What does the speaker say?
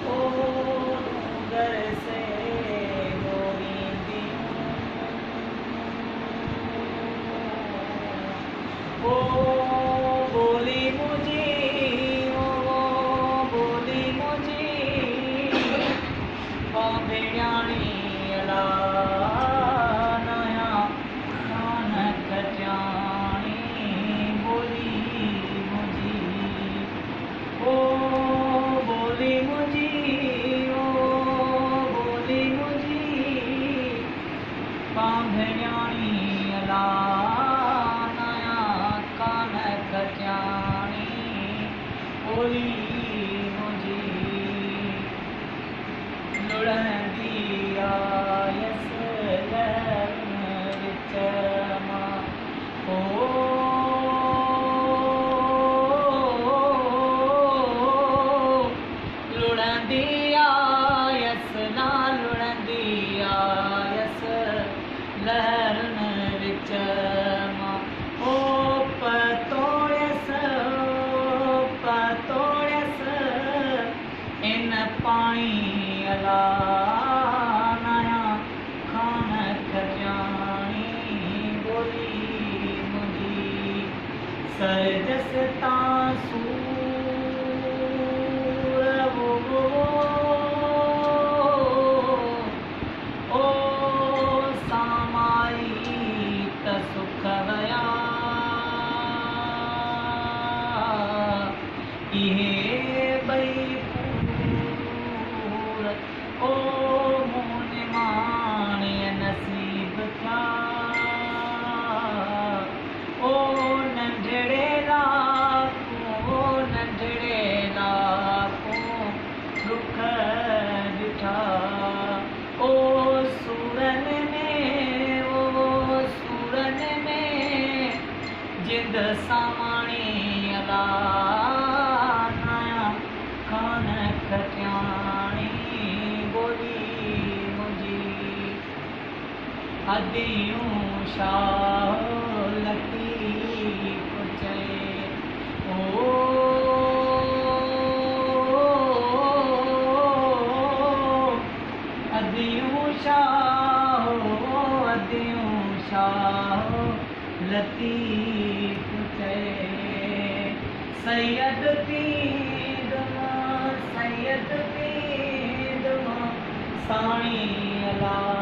ओ डूंगर से गोविंदियूं ओ बोली मुझी ओ बोली मुझी बांभिण्याणी अला नया खान खजानी बोली मुझी ओ बोली मुझी ओ बोली मुझी बांभिण्याणी अला नया कान खजानी बोली मुझी लुढ़ंदी आयस लहरन विच मां ओ लुढ़ंदी आयस ना लुढ़ंदी आयस लहरन विच मां ओ पतोड़ियस पतोड़ियस इन पाणी अला नया खान खजानी बोली मुझी सरजस तां सूर ओ सामाई त सुख वया इहे ॿई पूर ओ मोन माणे नसीब थिया ओ नंढड़े लाखो नंढड़े लाखो दुख ॾिठा ओ सूरन में ओ सूरन में जिंद सामाणी अला नया खान खटियाणी बोली मुझी अदियूं शाह लतीफ़ चए ओ अदियूं शाह अदियूं शाह लतीफ़ चए सैयद थींदुम सैयद थींदुम साईं अला।